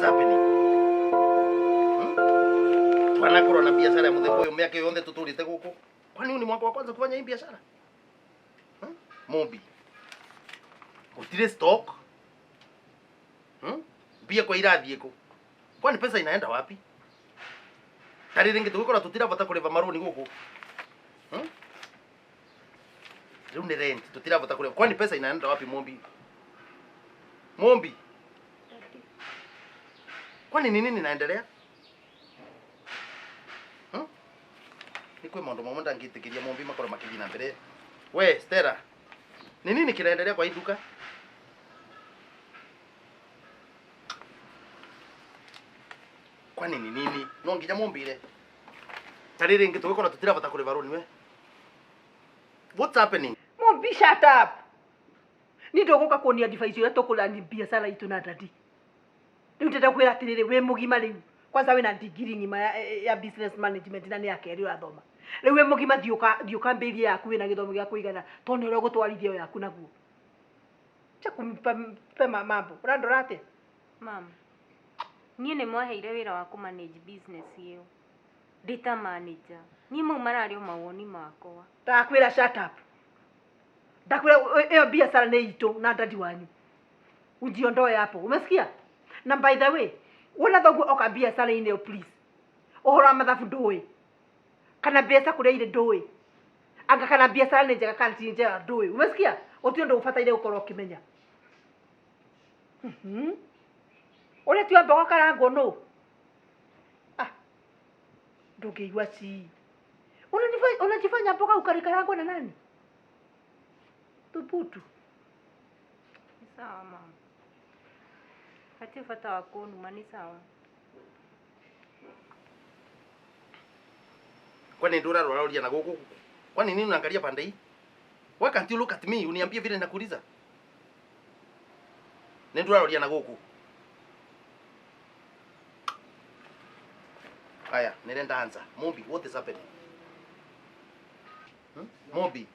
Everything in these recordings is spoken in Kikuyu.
happening? Hmm? Twanakorwo na biashara ya muthemba uyu miaka yonthe tuturite guku. Kwani huu ni mwaka wa kwanza kufanya hii biashara? Hmm? Mumbi. Gutire stock. Hmm? Mbia kwa irathie ku. Kwani pesa inaenda wapi? Tari ringi tugikora tutirabata kuriva maruni guku. Hmm? Riu ni rent tutirabata kuriva. Kwani pesa inaenda wapi Mumbi? Mumbi. Kwani ni nini inaendelea? Hmm? Ni kwi maundu mamwe ndangitikiria Mumbi makorwo makithii na mbere. We Stella, ni nini kinaendelea kwa hii duka? Kwani ni nini? No nginya mumbire. Tari ringi tugikora tutirabata kuriva runi we. What's happening? Mumbi, shut up. Ni ndoguka kuonia advice uria tukurani biacara itu na dadi. Riu ndenda kwira atiriri wi mugima riu. Kwanza wina degree ng'ima ya business management na ni ya keri urathoma. Riu wi mugima thiuka thiuka mbirie yaku wina githomo gia kuigana tondu uria ugutwarithia yaku naguo. Cha kumpa pe mambo. Urandora atia? Mam, niĩ nĩ mwaheire wĩra wa kũ manage business ĩyo ndĩ ta manager. Niĩ mau mararĩ o mawoni makwa. Ndakwira shut up. Ndakwira iyo biacara ni itu na dadi wanyu. Ujiondoe hapo. Umesikia? Na by the way, wona thoguo oka biacara-inĩ ĩyo please. Ũhoro wa mathabu ndũĩ. Kana mbeca kũrĩa irĩ ndũĩ. Anga kana biacara nĩ njega kana ti njega ndũĩ. Umesikia? Gũtirĩ ũndũ ũbataire gũkorwo ũkĩmenya. Mhm. Ũrĩa ti wamba ũgakarangwo nũ? Ah. Ndũngĩigua ci. Unajifanya mboga ukarikarangwa na nani? Thubutu. Nĩ sawa mam, hatirĩ bata wa kũnuma, nĩ sawa. Kwani ndio urarora na guku? Kwani nini unaangalia pande hii? Why can't you look at me uniambie vile nakuuliza? Nĩ ndũraroria na guku. Aya, nirenda answer. Mumbi, what is happening? Hmm? Mumbi.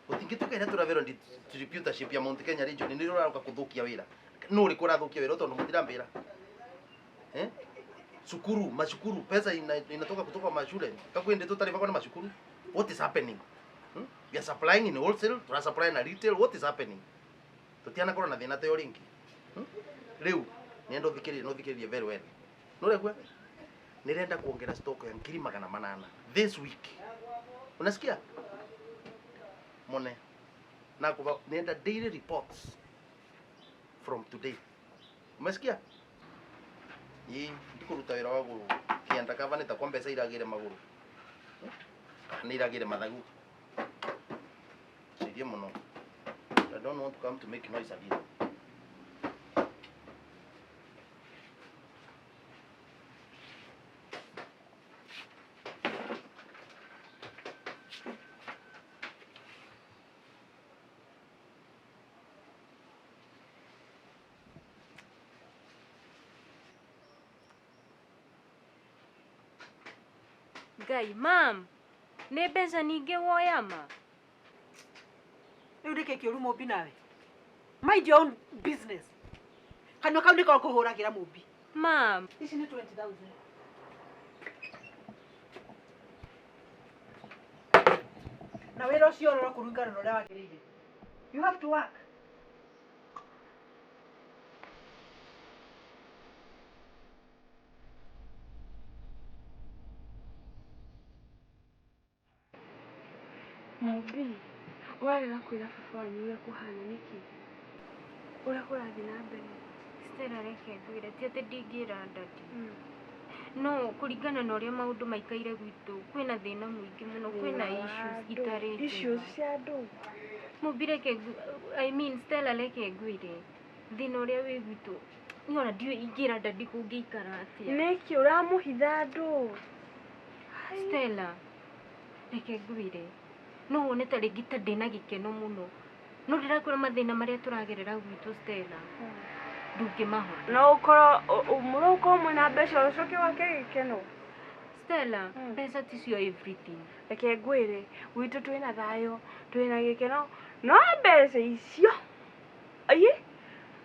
Utingituka ira turaverwo distributorship ya Mount Kenya region nĩ ũraroka kuthukia wira. Nũ ũrĩkũ ũrathukia wĩra tondu mũtirambĩra? Eh? Sukuru, mashukuru, pesa inatoka kutoka mashule. Kakwende tutariva kwa mashukuru. What is happening? Hmm? We are supplying in wholesale, tura supply na retail. What is happening? Tutianakorwo na thina tayo ringi. Hmm? Riu, nenda uthikiririe, no uthikiririe very well. Nuregua? Nirenda kuongera stock ya 800,000 this week. Unasikia? Mone. Na kuva nenda daily reports from today. Umesikia? Ii, ndikuruta wira wa guru. Kianda kava nĩ takwa mbeca iragire maguru. Kana iragire mathagu. Cirie muno. I don't want to come to make noise again. Ngai, mam, nĩ mbeca nyingĩ woya ma? Rĩu nĩkĩ kĩũru Mumbi nawe? Mind your own business. Kanua kau nĩko kũhũragĩra Mumbi. Mam. Ici nĩ 20,000. Na wĩra ũcio ũrorwo kũringana na ũrĩa wagĩrĩire. You have to work. Mumbi, warega kwĩra baba wanyu ũrĩa kũhana nĩkĩ? Ũrĩa kũrathiĩ na mbere? Stella, reke ngwĩre, ti atĩ ndingĩra dadi. No kũringana na ũrĩa maũndũ maikaire gwitũ, kwĩna thĩna mũingĩ mũno, kwĩna issues itarĩ njega. Issues cia andũ? Mumbi, reke I mean, Stella, reke ngwĩre, thĩna ũrĩa wĩ gwitũ, niĩ ona ndiũĩ ingĩra dadi kũngĩikara atĩa. Nĩkĩ ũramũhitha andũ? Stella, reke ngwĩre, no wone ta rĩngĩ ta ndĩna gĩkeno mũno. No ndĩrakwĩra mathĩna marĩa tũragerera gwitũ, Stella. Ndũngĩmahota. No ũkorwo mũrũkorwo mwĩna mbeca ũcoke wake gĩkeno. Stella, mbeca ticio everything. Reke ngwĩre, gwitũ twĩna thayũ, twĩna gĩkeno, no mbeca icio. Aye,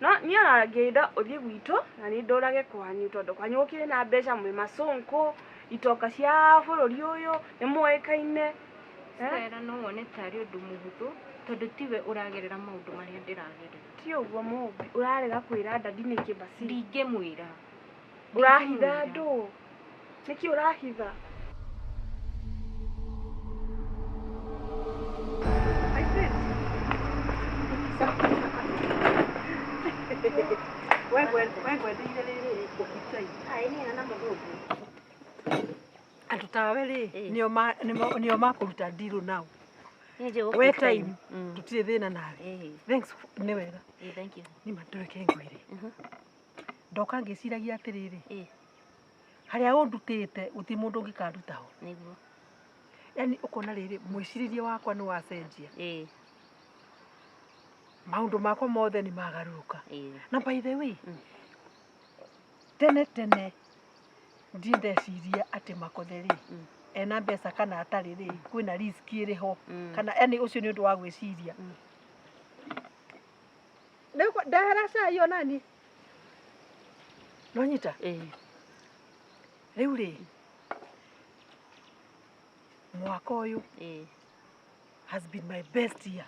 No niĩ ona ngĩenda ũthiĩ gwitũ na niĩ ndũrage kwanyu tondũ kwanyu gũkĩrĩ na mbeca, mwĩ macũnkũ, itoka cia bũrũri ũyũ nĩ mũĩkaine. Eh? Stella, no wone tarĩ ũndũ mũhũthũ tondũ tiwe ũragerera maũndũ marĩa ndĩragerera. Ti ũguo mũmbi, ũrarega kwĩra dadi nĩkĩ basi? Ndingĩmwĩra. Ũrahitha Ndingĩmwĩra. andũ. Nĩkĩ ũrahitha? Wengwendeire rĩrĩ ũkitai andũ tawe rĩ nĩo nĩo makũruta ndirũ nao we time tũtirĩ thĩna nawe. Thanks, nĩ wega. Nĩ ma ndũreke ngwĩre, ndoka ngĩciragia atĩrĩrĩ, harĩa ũndutĩte gũtirĩ mũndũ ũngĩkanduta ho. Nĩguo. Yani ũkona rĩrĩ mwĩcirĩrie wakwa nĩ wacenjia, maũndũ makwa mothe nĩ magarũrũka. Na by the way, tene tene ndirĩ ndeciria atĩ Makothe rĩ ena mbeca kana atarĩ rĩ, kwĩna risk ĩrĩ ho kana yani ũcio nĩ ũndũ wa gwĩciria. Rĩu ndehera cai onani nonyita. Rĩu rĩ mwaka ũyũ has been my best year.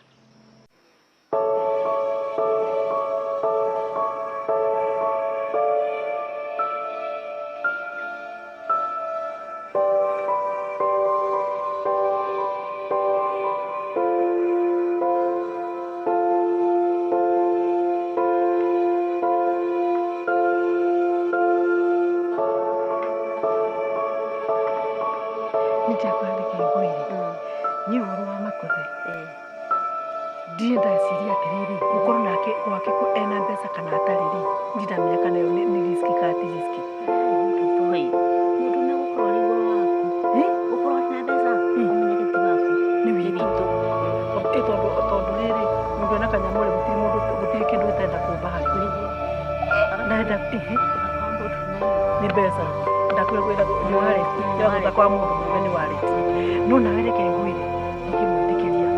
Nĩnjakwandĩka ngwĩre niĩ ũhoro wa Makothe ndirĩ ndeciria atĩrĩrĩ, gũkorwo nake gwake ena mbeca kana atarĩ rĩ, ndinamenya kana ĩyo nĩ risk kana ti risk. Mũndũ nĩ gũkorwo arĩ igũrũ waku. Eh? Gũkorwo na mbeca ũmenyeke ti waku. Nĩ witũ. Ĩ tondũ rĩrĩ mũndũ ena kanyamũ rĩ, gũtirĩ mũndũ, gũtirĩ kĩndũ gĩtenda kũmba harĩ ndenda ĩhĩ nĩ mbeca ndakwĩra kwĩra nĩ wallet ndĩragũta kwa mũndũ mũrũme nĩ wallet. No nawe reke ngwĩre, ndingĩmwĩtĩkĩria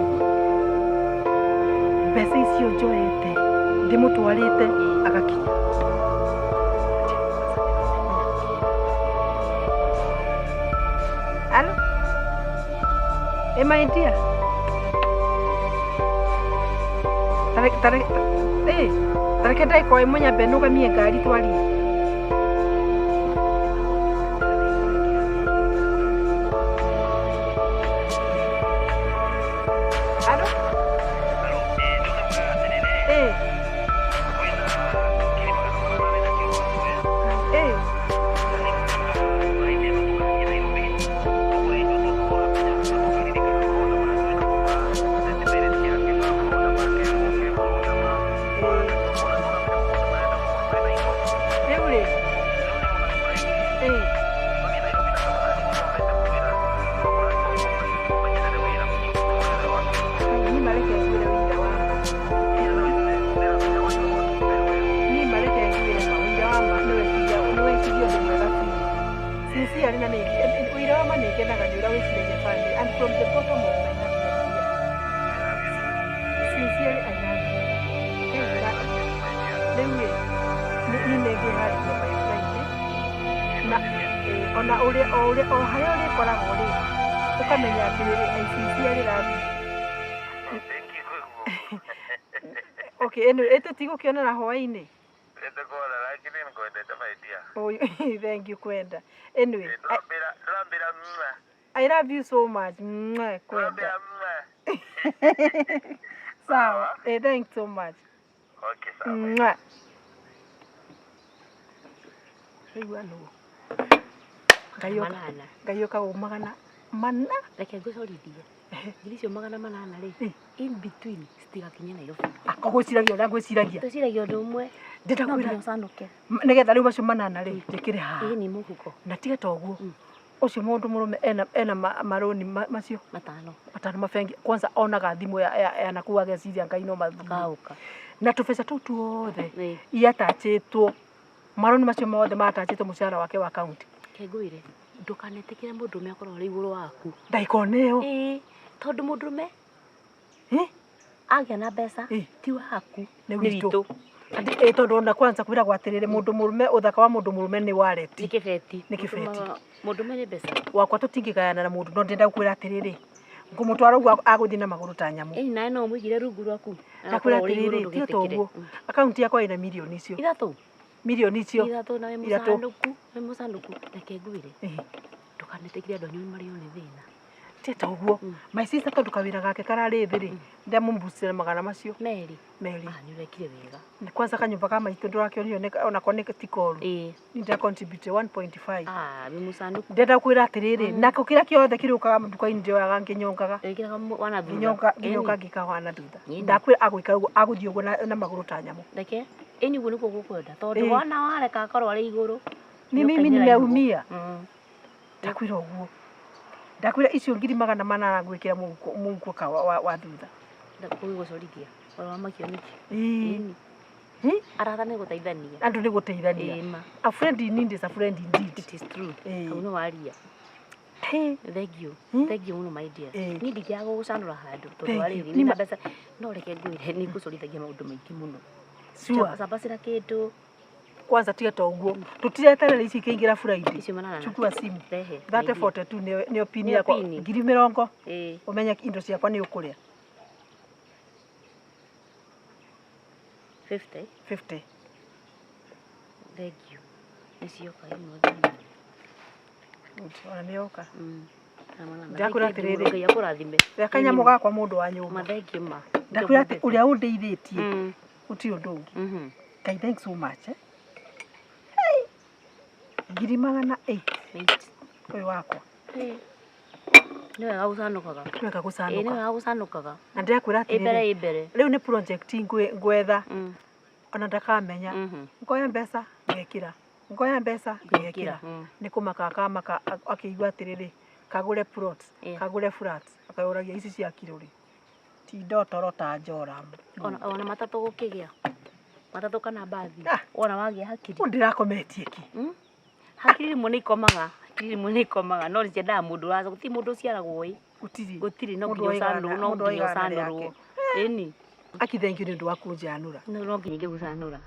mbeca icio njoete ndĩmũtwarĩte agakinya. Alo? Ĩ my dear. Tare ĩ tareke ndagĩka o ĩmwe nyambe nũgamie ngari twarie. Alo? Ĩ. Ĩ. Rĩu rĩ. Ĩ. Niĩ mareke ngwĩre wĩira wa ma. Niĩ mareke ngwĩre ma wĩira wa ma nĩ weciria ũndũ mwega biũ. Sincerely na nĩ wĩira wa ma nĩ ngenaga nĩ ũrĩa wĩciragia family and from the bottom of my heart my dear. Sincerely I love you. Rĩu rĩ niĩ nĩ ngwĩharĩria by Friday na ona ũrĩa o ũrĩa o harĩa ũrĩkoragwo rĩ ũkamenya atĩrĩrĩ, I sincerely love you. Okay, anyway, tũtigũkĩonana hwaĩ-inĩ. Oh, thank you kwenda. Anyway, I love you so much. Mwah, kwenda. Sawa. Thanks so much. Mwah. Rĩu nũ Ngai oka Manana. Ngai oka magana mana. Reke ngũcorithie. Ngiri icio 800 rĩ, in between citigakinye Nairobi. Akogwĩciragia ũrĩa ngwĩciragia. Twĩciragia ũndũ ũmwe. Ndĩrenda No kwĩra nginya ũcanũke. Nĩgetha rĩu macio manana rĩ njĩkĩre haha. Ĩĩ nĩ mũhuko. Na tiga ta ũguo ũcio mũndũ mũrũme ena marũni macio Matano. Matano mabengi kwanza onaga thimũ ya nakuu ageciria Ngai no mathumbũre. Kaũka. Na tũbeca tũu tuothe iatachĩtwo marũni macio mothe matachĩtwo mũcara wake wa kaunti. Reke ngwĩre, ndũkanetĩkĩre mũndũrũme akorwo arĩ igũrũ waku. Ndagĩka ĩyo. Ĩĩ, tondũ mũndũrũme agĩa na mbeca ti waku nĩ nĩ witũ. Witũ. Ĩ tondũ ona kwanza kwĩragwo atĩrĩrĩ, mũndũ mũrũme, ũthaka wa mũndũ mũrũme nĩ wallet. Nĩ kĩbeti. Nĩ kĩbeti. Mũndũme nĩ mbeca. Wakwa tũtingĩgayana na mũndũ, no ndĩrenda gũkwĩra atĩrĩrĩ, ngũmũtwara ũguo agũthiĩ na magũrũ ta nyamũ. Ĩni nawe no ũmũigire rungu rwaku. Ndakwĩra atĩrĩrĩ, ti ta ũguo, akaunti yakwa ĩna mirioni icio. 3. Mirioni icio. 3 na wĩ 3. Mũcanũku, wĩ mũcanũku. Reke ngwĩre. Ndũkanetĩkĩre andũ anyu marĩo nĩ thĩna. Ti ta ũguo. My sister, tondũ kawĩra gake kararĩ thĩ rĩ, ndamũmbucĩra magana macio. Merĩ. Merĩ. Ah, nĩ ũrekire wega. Kwanza kanyũmba ka maitũ ndũrakĩonio onako nĩ ti koru. Ĩĩ. Nĩ nda contribute 1.5. Ah, wĩ mũcanũku. Ndĩrenda kwĩra atĩrĩrĩ, nako kĩrĩa kĩothe kĩrĩũkaga nduka-inĩ ndĩoyaga ngĩnyongaga. Wĩkĩraga wana thutha. Ngĩnyonga ngĩnyonga ngĩka wana thutha. Ndakwĩra agũikara ũguo, agũthiĩ ũguo na magũrũ ta nyamũ. Reke. Ĩni ũguo nĩguo gũkwenda tondũ wana wareka akorwo arĩ igũrũ. Ni mimi nimeumia. Ndakwĩra ũguo. Ndakwĩra icio 800,000 ngwĩkĩra mũhuko ka wa thutha. Ndakũgũcorithia. Oro wamakio nĩkĩ? Ĩĩ. Ĩni. Arata nĩ gũteithania. Andũ nĩ gũteithania. Ĩĩ ma. A friend in need is a friend indeed. It is true. Hau nĩ waria. Thank you. Thank you mũno my dear. Niĩ ndingĩaga gũgũcanũra handũ tondũ Thank wa you. rĩrĩ Nĩ nĩ mbeca no reke ngwĩre nĩ ngũcorithagia maũndũ maingĩ mũno. Sure. Cabacĩra kĩndũ. Kwanza tiga ta ũguo. Tũtireterera ici ikĩingĩra Friday. Icio manana. Chukua simu. Rehe. 3042 nĩyo pin Nĩyo yakwa. pini. 20,000. Ĩĩ. Ũmenye indo ciakwa nĩ ũkũrĩa. 50. 50. Thank you. Nĩ cioka imwe thĩinĩ. Ona nĩ yoka. Ndakwĩra Ndakwĩra atĩrĩrĩ. Ngai akũrathime. Rĩa kanyamũ gakwa mũndũ wa nyũmba. Mathengio ma. Ndakwĩra atĩ ũrĩa ũndeithĩtie gũtirĩ ũndũ ũngĩ. Ngai, thanks so much. Eh? Hey. 800,000. Ũyũ wakwa. Nĩ wega gũcanũkaga. Nĩ wega Ĩĩ, nĩ gũcanũka. wega gũcanũkaga. Na ndĩrakwĩra Ĩ mbere atĩrĩrĩ, ĩ mbere. rĩu nĩ project ngwetha ona ndakamenya. Ngoya mbeca ngekĩra, ngoya mbeca ngekĩra. Nĩ kũmaka akamaka akĩigua atĩrĩrĩ, kagũre plot, kagũre flat, akayũragia ici cia kirũrĩ. Tinda ũtoro ta Joram. Ona matatũ gũkĩgĩa. Matatũ kana mbathi. Wona wagĩa hakiri. Ũũ ndĩrakometie kĩ? Hakiri rĩmwe nĩ ikomaga. Hakiri rĩmwe nĩ ikomaga no nĩciendaga mũndũ ũraca. Gũtirĩ mũndũ ũciaragwo ĩ. Gũtirĩ. Gũtirĩ, no Mũndũ nginya ũcanũrwo, no mũndũ nginya wa igana ũcanũrwo. rĩake. Ĩni. Aki, thank you nĩ ũndũ wa kũnjanũra. No nginya ingĩgũcanũra.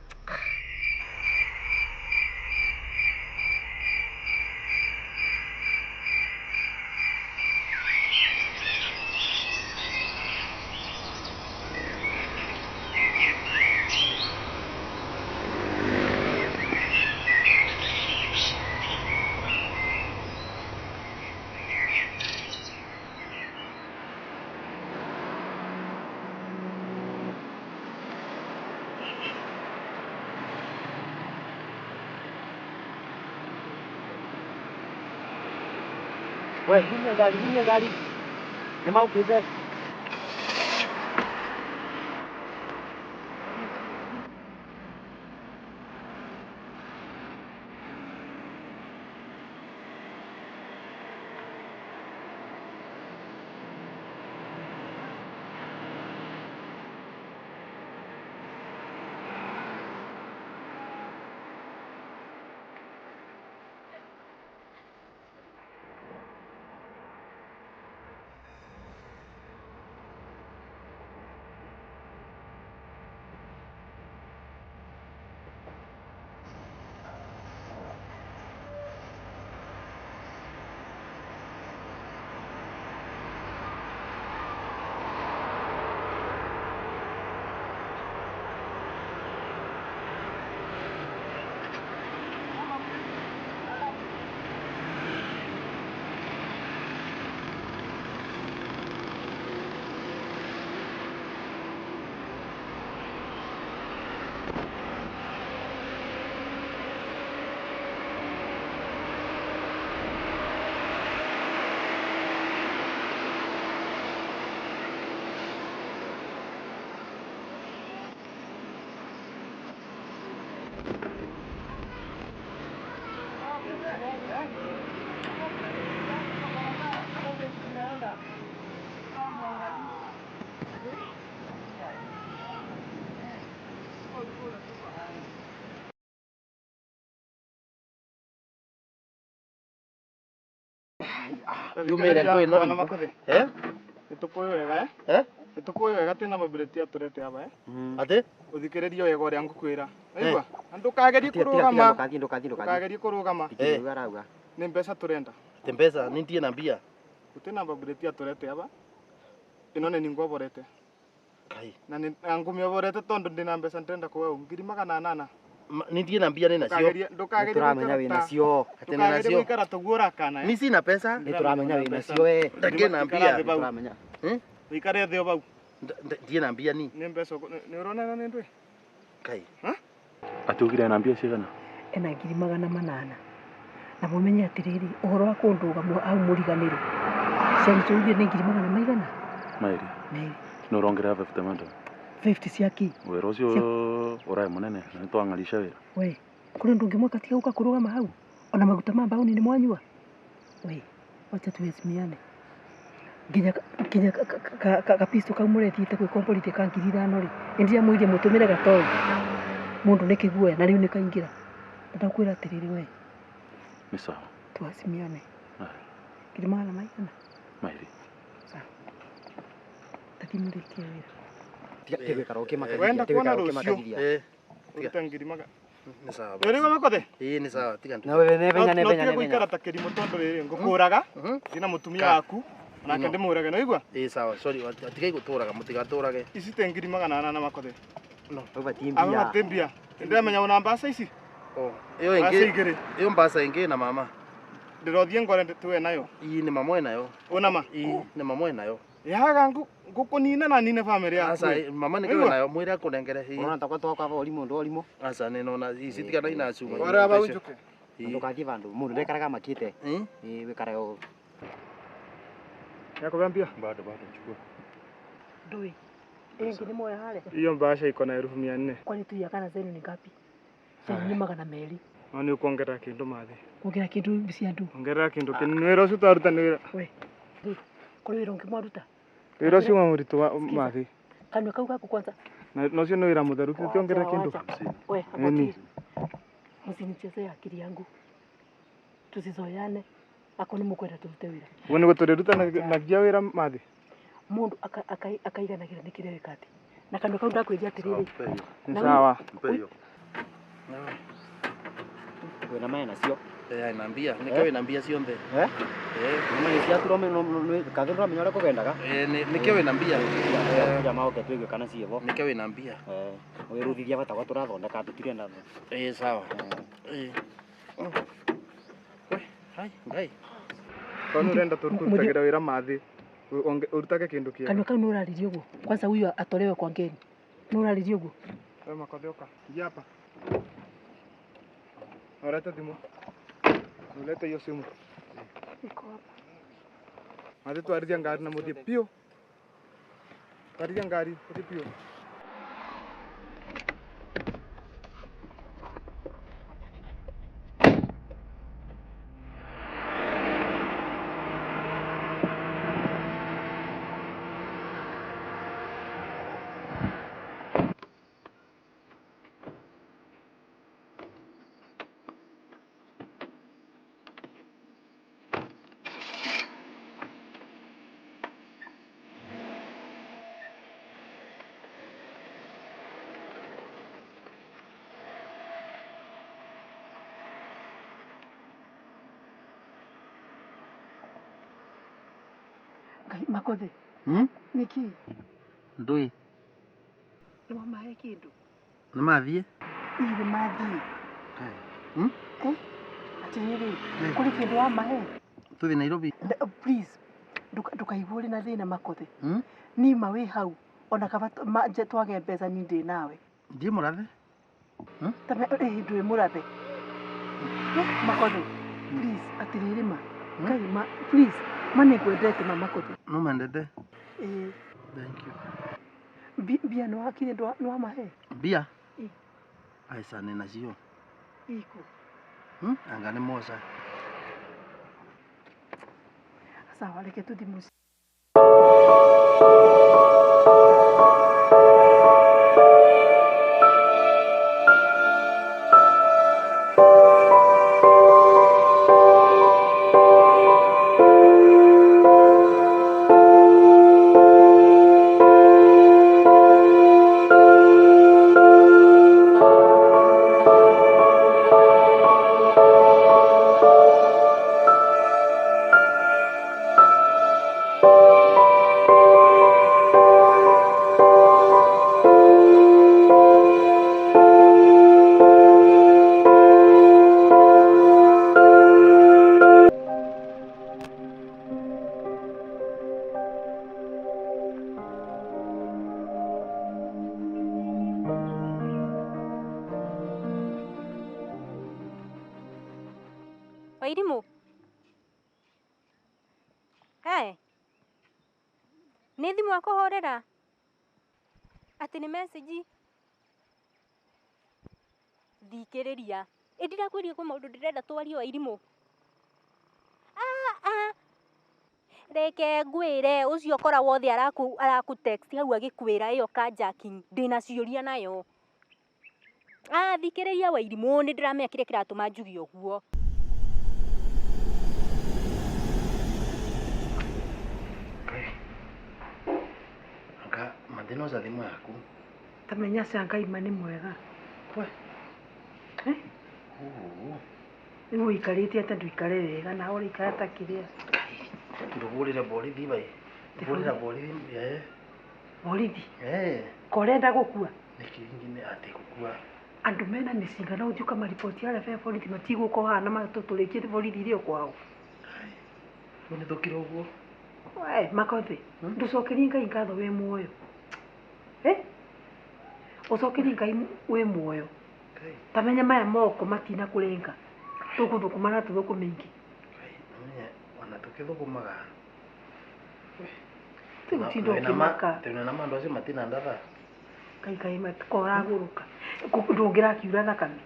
We, hinya gari, hinya gari. Nĩ maũkĩte. Yumire kwĩ no. Eh? Nĩtũkũĩ wega, eh? Nitukuĩ wega twĩna mabireti atũrete aba Ate? Uthikĩrĩrie wega ũrĩa ngũkwĩra. Waigua? Na ndũkagerie kũrũgama. Ndũkagerie kũrũgama. Nĩ mbeca tũrenda. Te mbeca nintie na mbia. Gũtirĩ na mabireti atũrete aba. Ĩno nĩ ningwoborete. Kai. Na nĩ ngũmĩoborete tondũ ndĩna mbeca ndĩrenda kũheo 800,000. Nintie na mbia nĩ nacio. Ndũkagerie Nĩtũramenya wĩ nacio. Ate nĩ nacio. Gũikara tũguo ũrakana. Ni sina pesa. Nĩtũramenya wĩ nacio we. Ndakĩ na mbia. Nĩtũramenya. Ũikare thĩ o bau. Ndiĩ na mbia ni. Nĩ mbeca nĩ ũrona nĩ ndwĩ? Kai. Atĩ ugire na mbia cigana? Ena 800,000. Na mumenye atiriri ũhoro wa kũndũga hau mũriganĩro. Cianyu tũugire nĩ 200,000? Maĩrĩ. Merĩ. Nĩ ũrongerera 50 madam. 50 cia kĩ? Wĩra ũcio ũraĩ mũnene na nĩtwang'arisha wĩra. We, kũrĩ ũndũ ũngĩ mwaka tiga gũka kũrũgama hau? Ona maguta ma mbaũni nĩ mwanyua? We, wacha tuheshimiane. Nginya nginya kapisto kau mũrethiĩte gwĩkomborithia ka 5,000 rĩ, nĩndĩramwĩrire mũtũmĩre gatoĩ. Mũndũ nĩ kĩguoya na rĩu nĩ kaingĩra. Ndakwĩra atĩrĩrĩ we. Nĩ sawa. Tuheshimiane. 200,000? Maĩrĩ. Sawa. Tathi mũrĩkie wĩra. Wenda kuona rũciũ. Ũrute 1,000. Nĩ sawa. Nĩ makothe? Ĩĩ nĩ sawa tiga. Na wewe nebenya No nebenya tiga nebenya. gũikara ta kĩrimũ tondũ rĩrĩ ngũkũraga ndĩna mũtumia waku onake ndĩmũrage nĩwaigua? Ĩĩ sawa sorry tigai gũtũraga mũtigatũrage. Ici te 800,000 makothe. No. Aba bati mbia. Ndĩramenya ona mbaca ici. Oh, ĩyo Mbaca ĩngĩ. igĩrĩ. Ĩyo mbaca ĩngĩ na mama. Ndĩrothiĩ ngore tuwe nayo. Ĩĩ nĩ mama nayo. Ũna ma? Ĩĩ nĩ mama nayo. Yaga ngũkũnina na nine family yaku. Aca mama nĩ kĩwe nayo mwĩre akũnengere. Ũrona takwa twakwa ũrimũ ndũ ũrimũ. Aca nĩ nona ici tigana ina cuma. Ora bau njuke. Ndũgathiĩ vandũ mũndũ ndekaraga makĩte. Ĩĩ wĩkare ũũ. Yakũbea mbia? Bado bado chukua. Ndũĩ. Ĩyo ĩngĩ nĩ moya harĩa. Hiyo mbaca iko na 400,000. Kwani tuiya kana zenu ni ngapi? Cianyu nĩ 200. No nĩ ũkuongerera kĩndũ mathi. Kuongerera kĩndũ cia andũ. Ongerera kĩndũ kĩnini wĩra ũcio twaruta nĩ wĩra. We. Kũrĩ wĩra ũngĩ mwaruta? Wĩra ũcio wa mũritũ wa mathi. Kanua kau gaku kwanza. Na ũcio nĩ wĩra mũtheru tiongerera kĩndũ. We, abotiri. Msinichezee akili yangu. Tusizoeane. Ako nĩ mũkwenda tũrute wĩra. Ũguo nĩguo tũrĩruta nagia wĩra mathi. Mũndũ akaiganagĩra nĩ kĩrĩa wĩka atĩ. Na kanua kau ndakwĩria atĩrĩrĩ. Nĩ sawa. Wĩna maĩ nacio. Ena mbia, nĩkĩo wĩna mbia cionthe. Eh? Nĩ ciaturwo kathĩ ndũramenya ũrĩa kũgendaga. Nĩkĩo wĩna mbia. Jamaa oke twĩgue kana ciĩho. Nĩkĩo wĩna mbia. Wĩrutithia bata tũrathondeka tũtirenda. Ĩĩ sawa. Ĩĩ. We, hai, ngai. Tondũ ũrenda tũrutagĩra wĩra mathi. Ũrutage kĩndũ kĩega. Kanua kau nĩ ũraririe ũguo. Kwanza huyu atolewe kwa ngeni. Nĩ ũraririe ũguo. We makothe ũka. Ingia hapa. Ũrete thimũ. Ulete hiyo simu. Iko hapa. Mathi twarithia ngari na mũthiĩ piũ. Twarithia ngari mũthiĩ piũ. Makothe. Nĩkĩ? Ndũĩ. Nĩ wamahe kĩndũ? Nĩ mathiĩ? Ĩ nĩ mathiĩ. Atĩrĩrĩ, kũrĩ kĩndũ wamahe? Tũthiĩ Nairobi. Please, ndũkaigua ũrĩ na thĩna Makothe. Nima wĩ hau ona kaba twage mbeca ni ndĩ nawe. Ndiĩ mũrathe? Ndũĩ mũrathe. Makothe, please, atĩrĩrĩ ma. Ngai ma, please. Ma nĩngwendete ma Makothe. No mendete? Ĩĩ. Thank you. Mbia nĩ wakire nĩ wamahe? Mbia? Ĩĩ. Aca nĩ nacio. Ikũ. Anga nĩ moca. Sawa, reke tũthiĩ mũciĩ. Wairimu. Hey. Nĩ thimũ akũhũrĩra? Atĩ nĩ message? Thikĩrĩria. Ĩ ndirakwĩrire kwĩ maũndũ ndĩrenda twarie Wairimũ. Ah. Reke ngwĩre ũcio kora wothe araku text hau agĩkwĩra ĩyo carjacking ndĩna ciũria nayo. Ah, thikĩrĩria Wairimũ nĩ ndĩramenya kĩrĩa kĩratũma njuge ũguo. Anga mathĩna ũca thimũ yaku. Tamenya cia Ngai ma nĩ mwega. We. Eh? Rĩu ũikarĩte atĩa ndũikare wega na ũraikara ta kĩrĩa. Ndũhũrĩre borithi bai. Hũrĩra borithi eh. Borithi? Eh. Korenda gũkua? Nĩkĩ ingĩ atĩ gũkua? Andũ mena mĩcinga no ũthiĩ ũkamariboti harĩa be borithi matigũka haha na matũtũrĩkie borithi irĩ o kwao. Rĩu nĩ thũkire ũguo? We Makothi, ndũcokerie Ngai ngatho wĩ muoyo. Eh? Ũcokerie Ngai wĩ muoyo. Tamenya maya moko matina kũrenga. Tũgũthũkũma na tũthũkũme ingĩ. Namenye ona tũkĩthũkũmaga. Tũgũtinda ũkĩmaka. Twĩna na mandũ acio matina ndatha. Ngai Ngai matikoragũrũka. Ndũngĩrakiura thakame.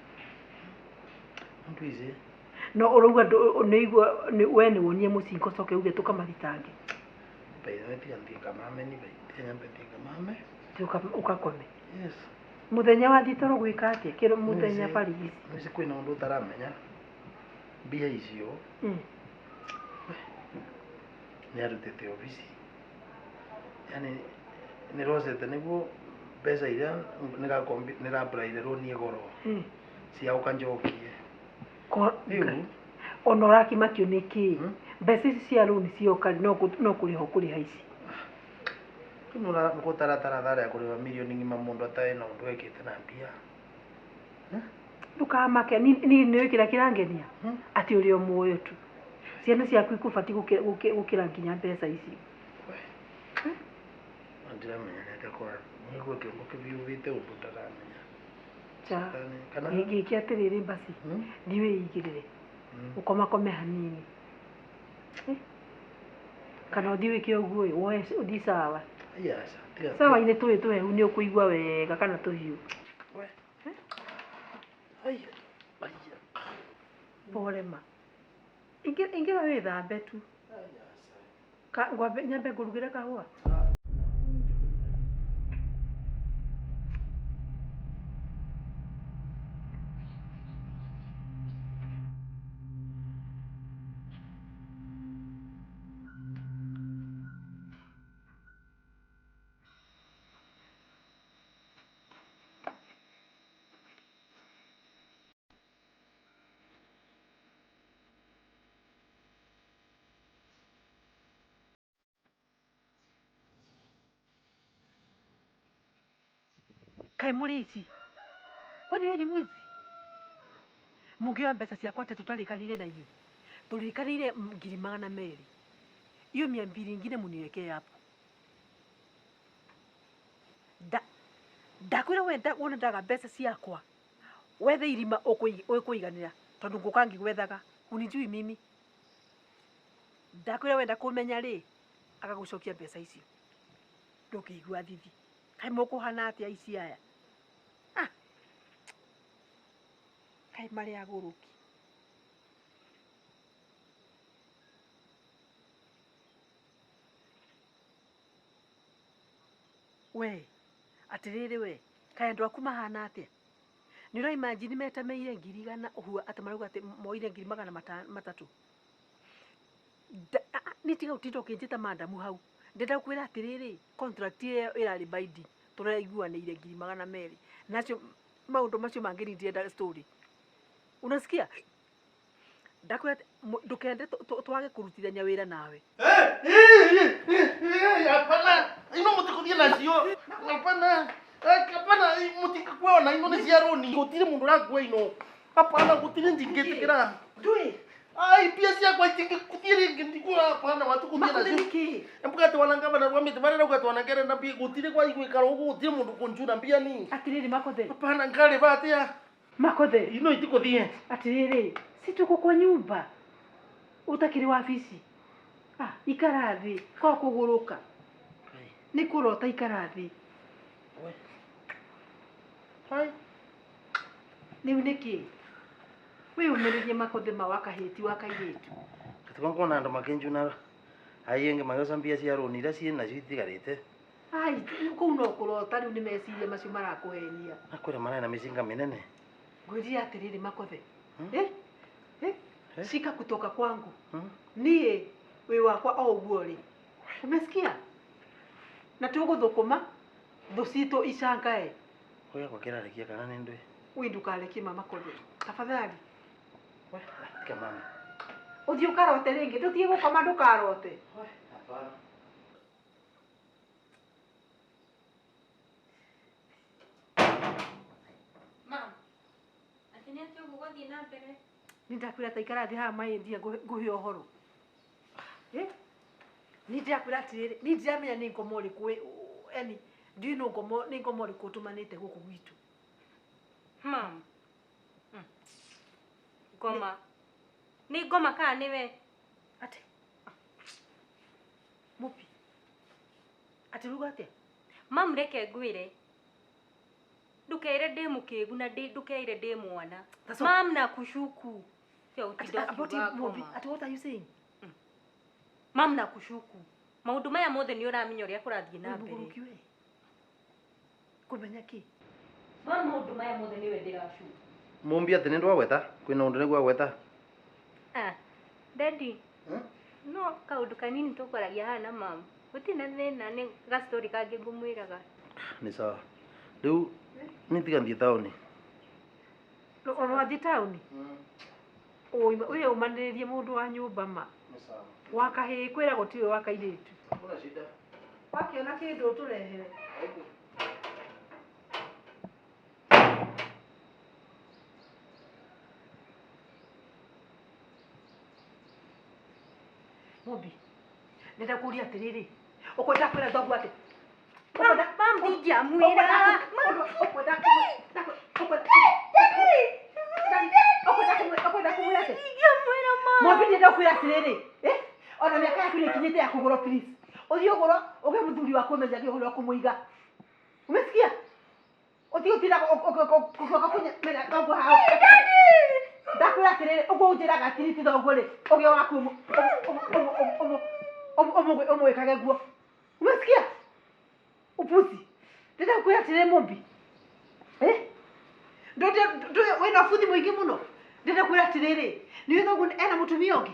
Mtu ici. No ũrauga nĩigua we nĩ wonie mũcinga ũcoke uge tũkamathitange. By the way, tiga thiĩ ngamame ni bai. Tiga nyambe thiĩ ngamame. Thiĩ ũgakome. Yes. Mũthenya wathiĩ toro gwĩka atĩa? Kĩro mũthenya barigici. Nĩci kwĩna ũndũ ũtaramenya. Mbia icio. Nĩ arutĩte obici. Yaani nĩ rocete nĩguo mbeca iria nĩramburaire rũni goro. Cia ũkanjokie. Rĩu ona ũrakimakio nĩ kĩ? Mbeca ici cia rũni cioka no kũrĩha ũkũrĩha ici. Rĩu gũtaratara tharĩ ya kũrĩha mirioni ng'ima mũndũ atarĩ na ũndũ ekĩte na mbia. Ndũkamake niĩ nĩũĩ kĩrĩa kĩrangenia? Atĩ ũrĩ o muoyo tu. Ciana ciaku ikũbatiĩ gũkĩra nginya mbeca icio. Ndiramenya nĩ atĩa kwa nĩguo kĩongo kĩbiũbĩte ũndũ ndaramenya. Cha. Gĩkĩ atĩrĩrĩ basi. Thiĩ wĩigĩrĩre. Ũkomakome hanini. Kana ũthiĩ wĩke ũguo ĩ, woe ũthiĩ sawa. Sawa-inĩ tũĩ tũhehu nĩ ũkũigua wega kana tũhiũ. Pole ma. Ingĩra wĩthambe tu. Nyambe ngũrugĩre kahũa. Kaĩ mũrĩ ici? Kwani wewe ni mwizi? Mũngĩoya mbeca ciakwa atĩa tũtarĩkanĩire na inyuĩ? Tũrĩkanĩire 200,000. Hiyo 200 ingine muniwekee hapo. Ndakwĩra we wona ndaga mbeca ciakwa. Wethe irima ũkũiganĩra tondũ ngũka ngĩgwethaga. Unijui mimi. Ndakwĩra wenda kũmenya rĩ, agagũcokia mbeca icio. Ndũngĩigua thithi. Kaĩ mũkũhana atĩa ici aya? Ah. Kaĩ marĩ agũrũki. We, atĩrĩrĩ we, kaĩ andũ aku mahana atĩa? Nĩ ũra imagine metameire 100,000 ũguo atĩ marauga atĩ moire 300,000. Nĩ tiga ũtinda ũkĩnjĩta mandamu hau. Ndĩrenda gũkwĩra atĩrĩrĩ, contract ĩyo ĩrarĩ binding. Tũraiguanĩire 200,000. Nacio maũndũ macio mangĩ ni ndirenda story. Unasikia? Ndakwĩra ndũkende twage kũrutithania wĩra nawe. Hapana, ino mũtikũthiĩ nacio. Hapana. Hapana, mũtingĩkua ona ino nĩ cia rũni. Gũtirĩ mũndũ ũrakua ino. Hapana, gũtirĩ ndingĩtĩkĩra. Ndũĩ. Ai, mbia ciakwa itingĩthiĩ rĩngĩ ndikuoya. Hapana, matikũthiĩ nacio. Mbugate wanangavana rwa mĩtĩ marĩa rauga twanangere na mbia gũtirĩ kwa igwĩkara ũguo gũtirĩ mũndũ kũnjura mbia ni. Atĩrĩrĩ Makothe. Hapana, ngarĩba atĩa? Makothe. Ino itikũthiĩ. Atĩrĩrĩ, si tuko kwa nyumba. Utakiri wabici. Ah, ikara thi kwa kuguruka. Ni kurota ikara thi. Hai. Riu niki? We umiririe makothe ma wakahiti wa kairitu. Katuka nkona andu makinjuna aiyenge magioca mbia cia rũni iria ciĩ nacio itigarĩte. Ai, kũu no kũrota rĩu nĩ meciria macio marakũhenia. Nakwĩra mararĩ na mĩcinga mĩnene. Ngwĩrire atĩrĩrĩ makothe. Eh? Eh? Shika kutoka kwangu. Niĩ wĩ wakwa o ũguo rĩ. Umesikia? Na tũgũthũkũma thũ citũ icangae. Ũrĩa kwa kĩrarekia kana nĩ ndũĩ? Wi ndukarekie mama kothe. Tafadhali. Tiga mami. Ũthiĩ ũkarote rĩngĩ, ndũthiĩ gũkoma ndũkarote. Hapana. Mam, atĩ nĩ atĩa ũguo gwathiĩ na mbere? Nĩ ndakwĩra ta ikara thĩ haha maĩndia ngũhe ũhoro. Eh? Nĩ ndakwĩra atĩrĩrĩ, nĩ ndiramenya nĩ ngoma ũrĩkũ yani ndiũĩ no ngoma nĩ ngoma ũrĩkũ ũtũmanĩte gũkũ gwitũ. Mam. Ngoma. Nĩ ngoma kana nĩwe? Atĩ? Mũpi. Atĩ ruga atĩa? Mam, reke ngwĩre. Ndukeire ndĩ mũkĩgu na ndukeire ndĩ mwana. Mam, na kushuku. Sio utinda ukiuga ngoma. Ati what are you saying? Mam, na kushuku. Maũndũ maya mothe nĩ ũramenya ũrĩa kũrathiĩ na mbere. Mũgũrũki we. Kũmenya kĩ? Mam, maũndũ maya mothe nĩwe ndĩracuku. Mumbi atĩ nĩ ndwagweta? Kwĩna ũndũ nĩguo agweta? Ah, Daddy. No kaũndũ kanini tũkwaragia haha na mam. Gũtirĩ na thĩna, nĩ gastori kangĩ ngũmwĩraga. Nĩ sawa. Rĩu nĩ tiga thiĩ taũni. Ũrathiĩ taũni? Ũyũ ũmanĩrĩrie mũndũ wa nyũmba ma. Nĩ sawa. Wa kahĩĩ kwĩra gũtirĩ wa kairĩtu. Hakuna shida. Wakĩona kĩndũ ũtũrehere. Mũmbi, ndĩrenda kũũria atĩrĩrĩ, ũkwenda kwĩra thoguo atĩ? Mam, ndingĩamwĩra. Ũkwenda kũmwĩra atĩ? Ndingĩamwĩra mam. Mũmbi, ndĩrenda kwĩra atĩrĩrĩ, ona mĩaka yaku nĩ ĩkinyĩte ya kũgũrwo please. Ũthiĩ ũgũrwo ũgĩe mũthuri waku ũmenyagie ũhoro wa kũmũiga. Umesikia? Ũtige gũtinda ũgĩũka kũmenya thoguo haha. Ndakwĩra atĩrĩrĩ, ũguo ũnjĩraga atĩrĩrĩ ti thoguo rĩ, ũgĩe waku ũmwĩkage guo. Umesikia? Upuzi. Ndĩrenda kwĩra atĩrĩrĩ Mũmbi. Eh? Wĩna ũbuthi mũingĩ mũno. Ndĩrenda kwĩra atĩrĩrĩ, nĩũĩ thoguo ena mũtumia ũngĩ?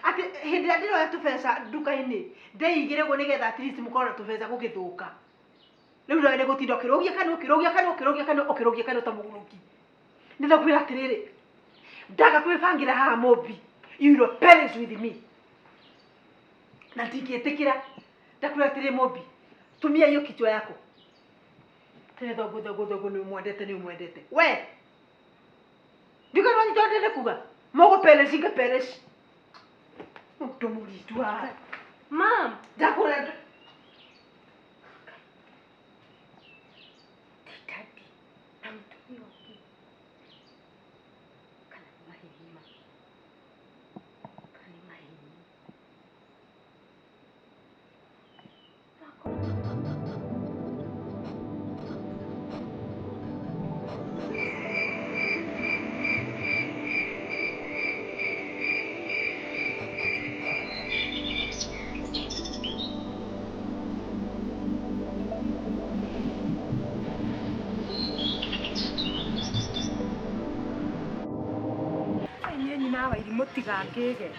Atĩ hĩndĩ ĩrĩa ndĩroya tũbeca nduka-inĩ, ndeigĩre ũguo nĩgetha at least mũkorwo na tũbeca gũgĩthũka. Rĩu nawe nĩ gũtinda ũkĩrũgia kanua, ũkĩrũgia kanua, ũkĩrũgia kanua, ũkĩrũgia kanua ta mũgũrũki. Ndĩrenda kwĩra atĩrĩrĩ, ndaga kwĩbangĩra haha Mũmbi, you will perish with me. Na ndingĩtĩkĩra. Ndakwĩra atĩrĩ Mũmbi, tumia hiyo kichwa yako. Tene thoguo thoguo thoguo nĩ ũmwendete nĩ ũmwendete. We! Ndiũĩ kana wanyita ũrĩa ndĩrenda kuga? Mũgũ perish ngĩ perish. Mũndũ mũritũ haha. Mam! Ndakwĩra Ti daddy na mũtumia ũngĩ. Kana nĩ maheni ma. Kana nĩ maheni. Mũtigangĩge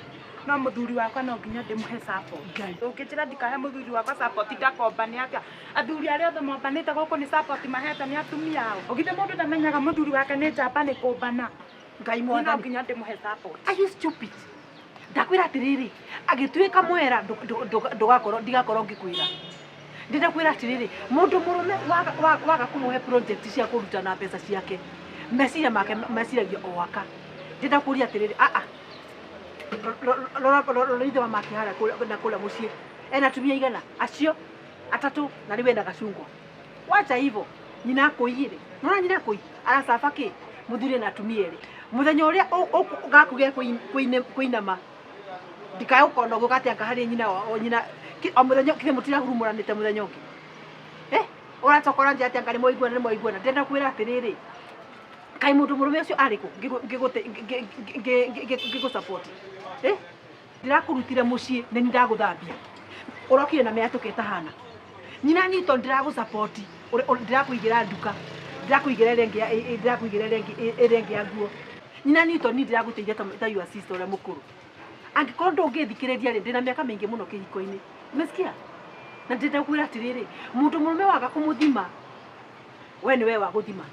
no mũthuri wakwa no nginya ndĩmũhe support. Ũngĩnjĩra ndikahe mũthuri wakwa support ndakombane atĩa? Athuri arĩa othe mombanĩte gũkũ nĩ support mahete nĩ atumia ao. Ũgithĩ mũndũ ndamenyaga mũthuri wake nĩ njamba nĩ kũmbana. Ngai No mwathani. nginya ndĩmũhe support. Are you stupid? Ndakwĩra atĩrĩrĩ, agĩtuĩka mwera ndũgakorwo ndigakorwo ngĩkwĩra. Ndĩrenda kwĩra atĩrĩrĩ, mũndũ mũrũme waga kũmũhe project cia kũruta na mbeca ciake, meciria make meciragia o aka. Ndĩrenda kũria atĩrĩrĩ, a rora ithe wa make harĩa na kũrĩa mũciĩ. Ena atumia igana? Acio atatũ na rĩu ena gacungwa. Wacha hivyo. Nyina akũiyire. Nona nyina akũi aracaba kĩ? Muthuri na atumia eri. Muthenya uria gaku ge kuinama. Ndikae gukona uguo gati anga hari nyina o nyina o muthenya kithe mutirahurumuranite muthenya ungi. Uracokora njira ati anga ni moiguana ni moiguana. Ndenda kwira atiriri. Kai mundu murume ucio ari ku ngigu support. Ndirakurutire mucii ni ndaguthambia. Urokire na miatuka itahana. Nyina ni to ndiragu support. Ndirakuigira nduka. Ndirakuigira rengi ndirakuigira rengi rengi ya nguo. Nyina ni to ni ndiraguteithia ta your sister uria mukuru. Angikorwo ndungithikiriria ri ndina miaka mingi muno kihiko-ini. Umesikia? Na ndenda kwira atiriri, mundu murume waga kumuthima we ni we wa guthima.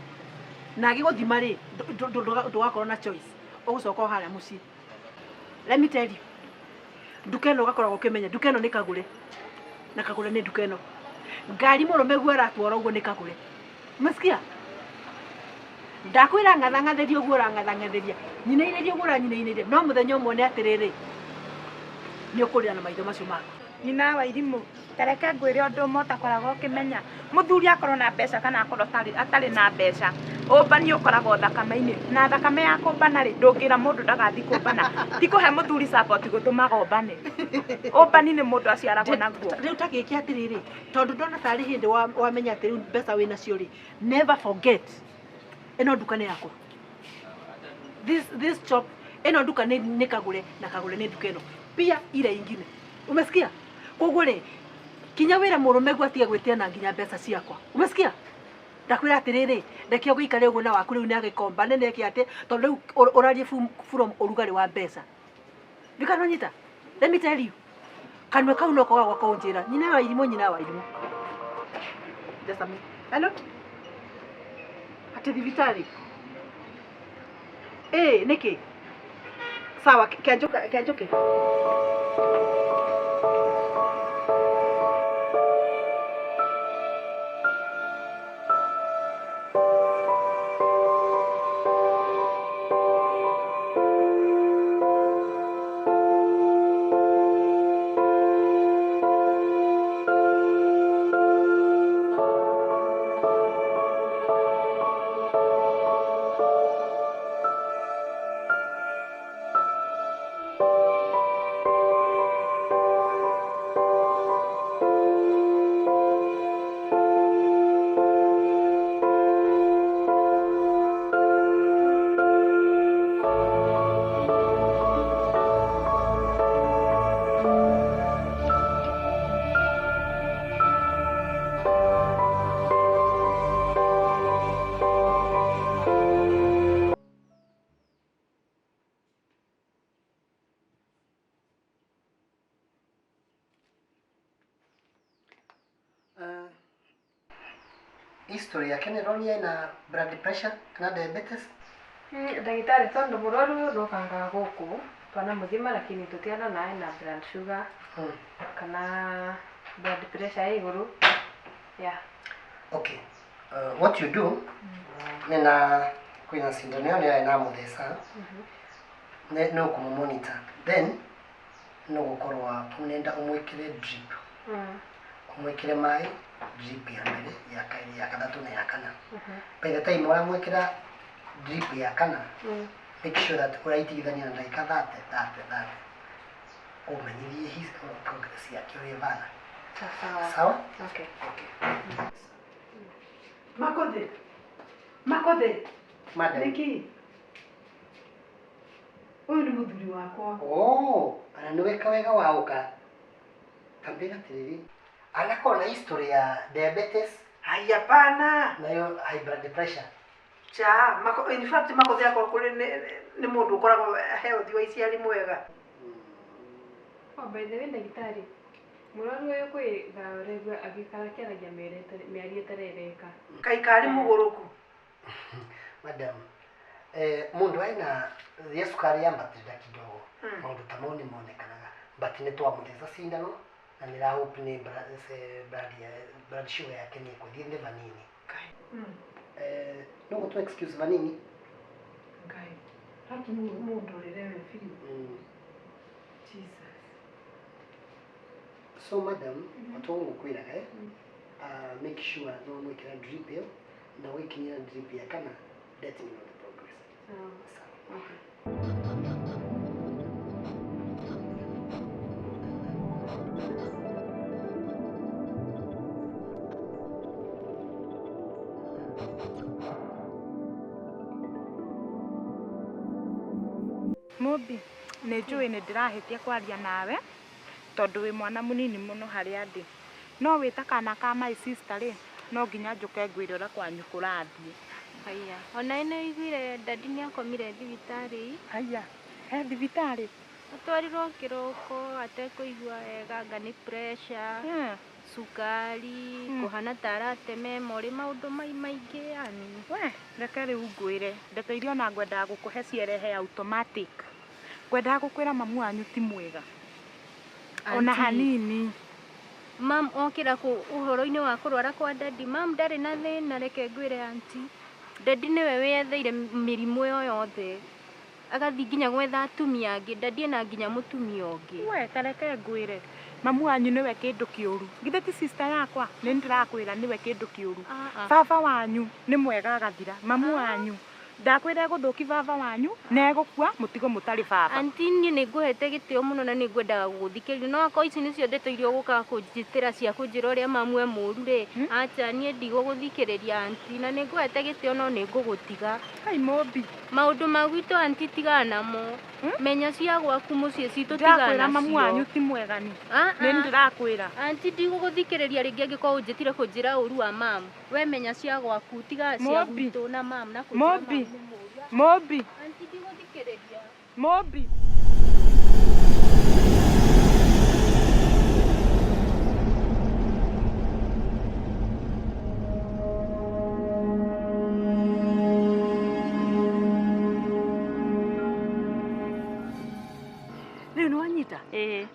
Na agiguthima ri ndugakorwo na choice. Ugucoka o haria mucii. Let me tell you. Nduka ĩno ũgakoragwo ũkĩmenya nduka ĩno nĩ kagũre. Na kagũre nĩ nduka ĩno. Ngari mũrũme guo aratwara ũguo nĩ kagũre. Umesikia? Ndakwĩra ng'athang'athĩria ũguo ũrang'athang'athĩria. Nyinainĩria ũguo ũranyinainĩria. No mũthenya ũmwe nĩ atĩrĩrĩ, nĩ ũkũrĩra na maitho macio maku. Nyina wa irimũ, tareke ngwĩre ũndũ ũmwe ũtakoragwo ũkĩmenya. Mũthuri akorwo na mbeca kana akorwo atarĩ na mbeca, ũmbani ũkoragwo thakame-inĩ. Na thakame ya kũmbana rĩ, ndũngĩra mũndũ ndagathiĩ kũmbana. Ti kũhe mũthuri support gũtũmaga ũmbane. Ũmbani nĩ mũndũ aciaragwo naguo. Rĩu ta gĩke atĩrĩrĩ, tondũ ndona tarĩ hĩndĩ wamenya atĩ rĩu mbeca wĩna cio rĩ, never forget ĩno nduka nĩ yakwa. This shop ĩno nduka nĩ kagũre na kagũre nĩ nduka ĩno. Pia ile ingine. Umesikia? Koguo rĩ, kinya wĩra mũrũme guo atige gwĩtia na nginya mbeca ciakwa. Umesikia? Ndakwĩra atĩrĩrĩ, reke ũgĩikare ũguo na waku rĩu nĩ agĩkomba nĩ nĩeke atĩ tondũ rĩu ũrarie from ũrugarĩ wa mbeca. Ndikanonyita. Let me tell you. Kanua kau no koga gwaka ũnjĩra. Nyina wa irimũ, nyina wa irimũ. Just a minute. Hello? Atĩ thibitarĩ? Nĩkĩ? Sawa, kĩanjũke. History yake nä ronire ena blood pressure kana diabetes. Ndagĩtarĩ tondũ mũrwaru ũyũ ndokangaga gũkũ twanamuthima lakini tũtiarona ena blood sugar kana blood pressure ya igũrũ. Yeah. Okay. What you do nina kwina sindano ĩyo nĩ namutheca no kũmũ-monitor then no gũkorwo unenda ũmwĩkĩre drip. Ũmwĩkĩre maĩ drip ya mbere ya kairi ya gathatu na ya kana. By the time ũramwĩkĩra drip ya kana, make sure that ũraitigithania na ndagĩka 30 30 30. Ũmenyithie his progress yake ũrĩa ĩbana. Sawa? Okay. Okay. Makothe. Makothe. Madam. Nĩkĩ? Ũyũ nĩ mũthuri wakwa. Oh, ana nĩweka wega waũka. Tambĩra atĩrĩrĩ. Anakorwo na history ya diabetes. Hai, hapana. Nayo high blood pressure. Cha, in fact Makothe akorwo kũrĩ nĩ mũndũ ũkoragwo healthy wa ici arĩ mwega. Oh, by the way ndagĩtarĩ, mũrwaru ũyũ kwĩ thaa ũraigua agĩikara akĩaragia mĩario ĩtarereka. Kaikarĩ mũgũrũku. Madam, mundu aina ya sukari yambatĩrĩra kidogo. Maũndũ ta mau nĩ monekanaga. But nĩ twamũtheca cindano na nĩ hope nĩ blood sugar yake nĩ ĩkũthiĩ thĩ vanini. No gũtũ excuse vanini. Ngai. Haki mũndũ ũrĩrewe biũ. Jesus. So madam, watu ngũkwĩraga make sure no mwĩkĩra drip ĩyo na wĩkinyĩra drip ya kana let me know the progress. Sawa. Okay. Mobi, nĩ njũĩ nĩ ndĩrahĩtia kwaria nawe tondũ wĩ mwana mũnini mũno harĩa ndĩ. No wĩ ta kana ka my sister rĩ, no nginya njũke ngwĩre ũrĩa kwanyu kũrathiĩ. Haya, ona nĩ ũiguire dadi nĩ akomire thibitarĩ. Haya, he thibitarĩ? Atwarirwo kĩroko atekũigua wega, anga nĩ pressure, cukari, kũhana ta arateme morĩ, maũndũ mai maingĩ yani. We, reke rĩu ngwĩre, ndeto iria ona ngwendaga gũkũhe cierehe automatic. Ngwendaga gũkwĩra mamu wanyu ti mwega. Ona hanini. Mam okĩra ũhoro-inĩ wa kũrwara kwa dadi, mam ndarĩ na thĩna, reke ngwĩre aunty. Dadi nĩwe wĩyetheire mĩrimũ ĩyo yothe. Agathiĩ nginya gwetha atumia angĩ, dadi ena nginya mũtumia ũngĩ. We, ta reke ngwĩre, mamu wanyu nĩwe kĩndũ kĩũru. Githĩ ti sister yakwa? Nĩ ndĩrakwĩra nĩwe kĩndũ kĩũru. Baba wanyu nĩ mwega agathira. Mamu wanyu ndakwĩra egũthũki baba wanyu na egũkua mũtigo mũtarĩ baba. Aunty niĩ nĩ ngũhete gĩtĩo mũno na nĩ ngwendaga gũgũthikĩrĩria, no akorwo ici nĩcio ndeto iria ũgũkaga kũnjĩtĩra cia kũnjĩra ũrĩa mamu e mũũru rĩ, acha niĩ ndigũgũthikĩrĩria aunty, na nĩ ngũhete gĩtĩo no nĩ ngũgũtiga. Hai Mobi. Maũndũ ma gwitũ aunty tigana namo. Menya cia gwaku mũciĩ citũ tigana nacio. Ndakwĩra mamu wanyu ti mwega ni. Nĩ ndĩrakwĩra. Aunty ndigũgũthikĩrĩria rĩngĩ angĩkorwo ũnjĩtire kũnjĩra ũru wa mamu. We menya cia gwaku tiga cia gwitũ na mamu na kũnjĩra Mobi. Mobi. Aunty ndigũthikĩrĩria. Mobi. Rĩu nĩ wanyita?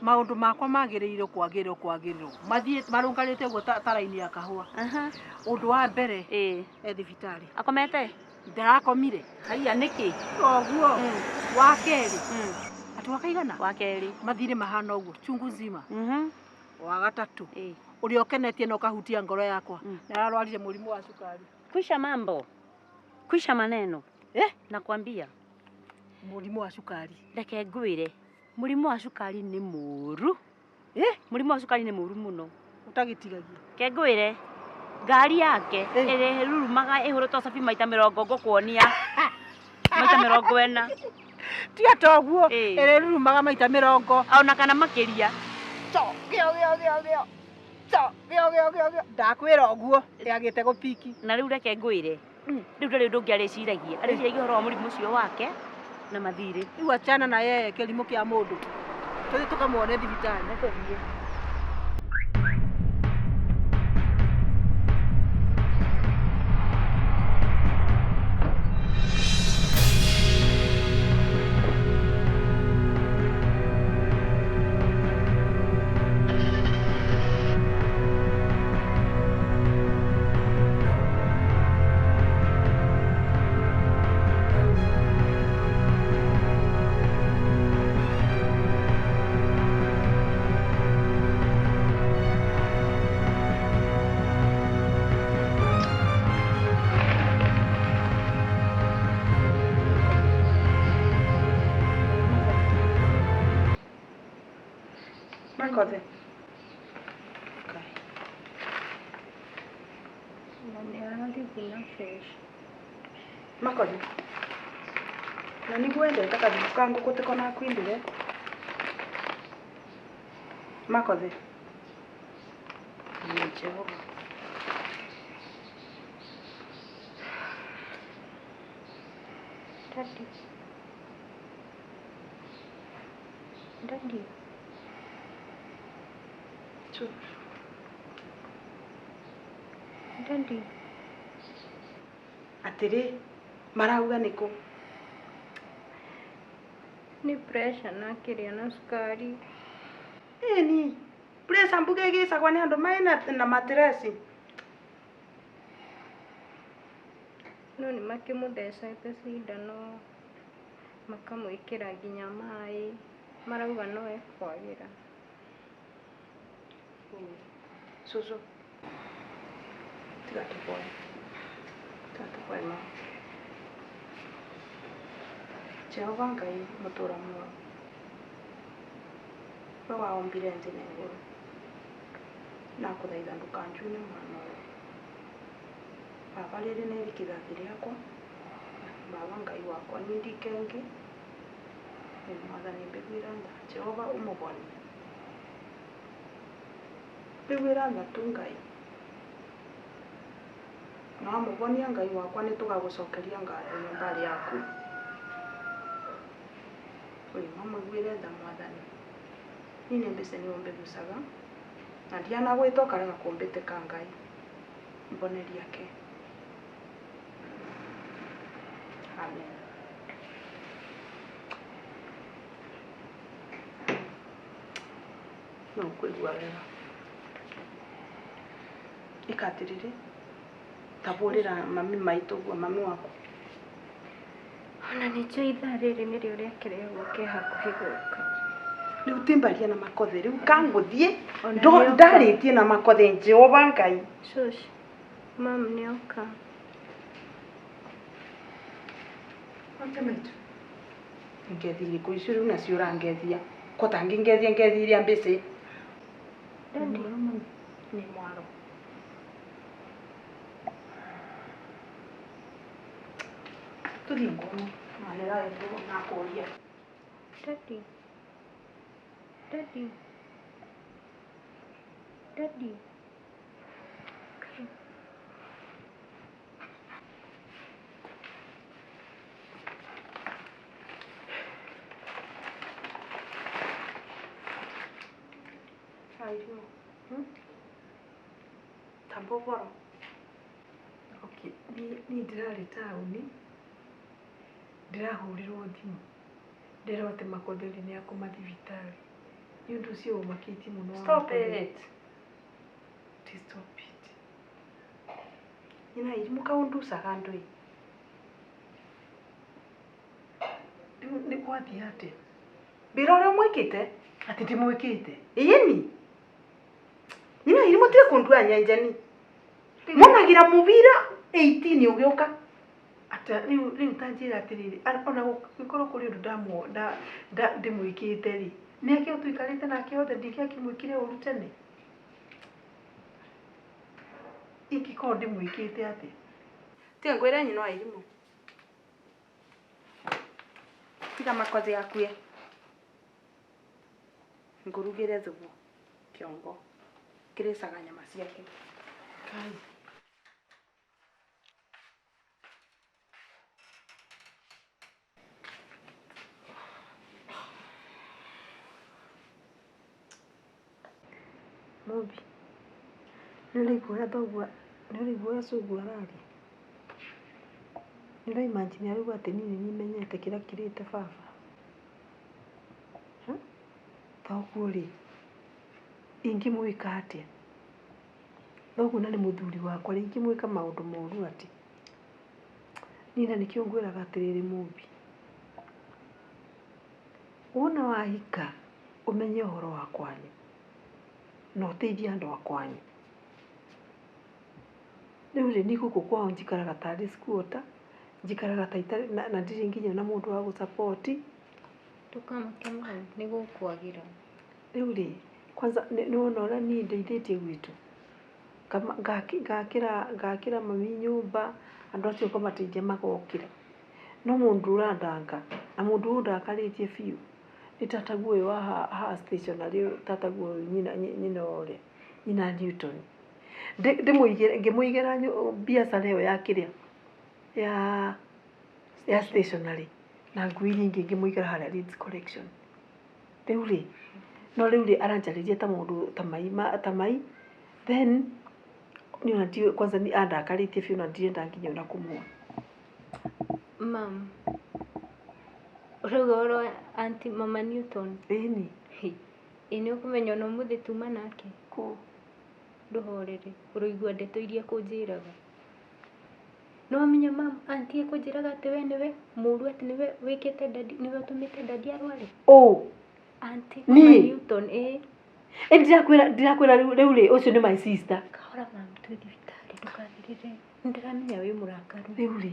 Maũndũ makwa magĩrĩirwo kwagĩrĩrwo kwagĩrĩrwo. Mathiĩ marũngarĩte ũguo ta raini ya kahũa. Ũndũ wa mbere e thibitarĩ. Akomete? Ndarakomire. Haiya nĩkĩ? Oguo. Wa kerĩ. Atĩ wa kaigana? Wa kerĩ. Mathirĩ mahana ũguo chungu nzima. Wa gatatũ. Ũrĩa ũkenetie na ũkahutia ngoro yakwa. Nĩ ararwarire mũrimũ wa cukari. Kwisha mambo. Kwisha maneno. Nakwambia. Mũrimũ wa cukari. Reke ngwĩre. Mũrimũ wa cukari nĩ mũũru. Mũrimũ wa cukari nĩ mũũru mũno. Ũtagĩtigagia. Ke ngwĩre. Ngari yake ĩrĩrumaga ĩhũrĩtwo cabi maita mĩrongo ngũkuonia. Maita 40. Tiga toguo ĩrĩrumaga maita 40. Ona kana makĩria. To gĩo gĩo gĩo gĩo. To gĩo gĩo gĩo gĩo. Ndakwĩra ũguo yagĩte gũpiki. Na rĩu reke ngwĩre. Rĩu ndarĩ ũndũ ũngĩ arĩciragia. Arĩciragia ũhoro wa mũrimũ ũcio wake na mathirĩ. Rĩu achana na yeye kĩrimũ kĩa mũndũ. Tũthiĩ tũkamuone thibitarĩ. Nĩtũthiĩ. Makothe. Makothe. Na nĩguo wendete kathubu ka ngũkũ tiko nakwindire. Makothe. Jehova. Daddy. Daddy. Daddy. Atĩrĩ, marauga nĩkũ? Nĩ pressure na kĩrĩa na cukari. Ĩni, pressure mbuge ĩgĩcagwo nĩ andũ mena na matireci. No nĩ makĩmũthecete cindano makamwĩkĩra nginya maĩ, marauga no ekwagĩra. Susu. Tiga tũboe. Tiga tũboe mama. Jehova Ngai mũtũra muoyo we waombire nthĩ na igũrũ nakũthaitha ndũkanjune mwana ũyũ baba rĩrĩ nĩ irigithathi rĩakwa baba Ngai wakwa niĩ ndikengi nĩ mwathani mbiguĩra tha Jehova ũmũhonie mbiguĩra tha tu Ngai na wamũhonia Ngai wakwa nĩ tũgagũcokeria ngatho nyũmba yaku ũrima mũiguĩre tha mwathani niĩ nĩ mbeca nĩ ũmbigucaga na ndianagwĩta ũkarega kũmbĩtĩka Ngai mboneria ke amen. No kũigua wega ĩka atĩrĩrĩ tabũrĩra mami maitũ ũguo mami waku Ona nĩnjũĩ ithaa rĩrĩ nĩrĩo rĩake rĩa gũka hakuhĩ gũka. Rĩu timbaria na makothe rĩu kangũthiĩ Ona nĩoka. ndarĩtie na makothe Jehova Ngai. Shush, mam nĩoka. Ate maitũ ngethi irĩkũ icio rĩu nacio ũrangethia ko tangĩngethia ngethi iria mbĩcĩ. Daddy. Nĩ mwaro tũthiĩ ngono manĩra nakũria. Daddy. Daddy. Daddy. Kai. Aiyo. Tamba ũhoro. Okay, niĩ ndĩrarĩ taũni ndĩrahũrĩrwo thimũ ndĩrwo atĩ Makotheri nĩ akoma thibitarĩ nĩ ũndũ ũcio ũmakĩtie mũno wa Stop Makotheri. it. Ti stop it. Nyina irimũ kaũnducaga andũ ĩ. Rĩu nĩ gwathiĩ atĩa? Mbĩra ũrĩa ũmwĩkĩte. Atĩ ndimwĩkĩte? Ĩni. Nyina irimũ tiga kũndua nyenjeni. Monagira mũbira 18 ũgĩũka. Ata rĩu rĩu ta njĩra atĩrĩrĩ ona gũkorwo kũrĩ ũndũ ndimwĩkĩte rĩ nĩ akĩo tũikarĩte nake othe ndingĩakĩmwĩkire ũru tene ingĩkorwo ndimwĩkĩte atĩa? Tiga ngwĩre nyina wa irimũ. Tiga makothi akue. Ngũrugĩre thubu kĩongo kĩrĩcaga nyama ciake. Kai. Mũmbi, nĩ ũraigua ũrĩa thoguo nĩ ũraigua ũrĩa cũguo araria? Nĩ ũraimagine arauga atĩ niĩ nĩ niĩ menyete kĩrĩa kĩrĩte baba? Thoguo rĩ, ingĩmwĩka atĩa? Thoguo na nĩ mũthuri wakwa rĩ, ingĩmwĩka maũndũ moru atĩa? Niĩ na nĩkĩo ngwĩraga atĩrĩrĩ Mũmbi, wona wahika ũmenye ũhoro wa kwanyu na ũteithie andũ a kwanyu. Rĩu rĩ niĩ gũkũ kwao njikaraga tarĩ squatter, njikaraga ta itarĩ na ndirĩ nginya na mũndũ wa gũcapoti. Ndũkamake mam, nĩ gũkwagĩra. Rĩu rĩ kwanza nĩ wona ũrĩa niĩ ndeithĩtie gwitũ ngakĩra mami nyũmba andũ acio ngamateithia magokĩra no mũndũ ũrandanga na mũndũ ũyũ ũndakarĩtie biũ nĩ tataguo ũyũ wa haha stationery tataguo ũyũ nyina ũrĩa nyina Newton ngĩmũigĩra biacara ĩyo ya kĩrĩa ya stationery na nguo iria ingĩ ngĩmũigĩra harĩa Leeds Collection rĩu rĩ no rĩu rĩ aranjarĩria ta mũndũ ta mai then niĩ ona ndiũĩ kwanza nĩ andakarĩtie biũ na ndirenda nginya ona kũmuona. Mam, ũrauga ũhoro wa aunty mama Newton? Ĩni. Ĩ nĩ ũkũmenya ona ũmũthĩ tuma nake? Kũ? Ndũhorere, ũroigua ndeto iria ekũnjĩraga. Nĩ wamenya mam, aunty ekũnjĩraga atĩ we nĩwe mũũru atĩ nĩwe wĩkĩte daddy, nĩwe ũtũmĩte daddy arware? Ũ? Aunty Niĩ? mama Newton, ĩĩ. Ĩ ndirakwĩra rĩu rĩ ũcio nĩ my sister. Kahora mam, twĩ thibitarĩ ndũkanĩrĩre. Nĩ ndĩramenya wĩ mũrakaru. Rĩu rĩ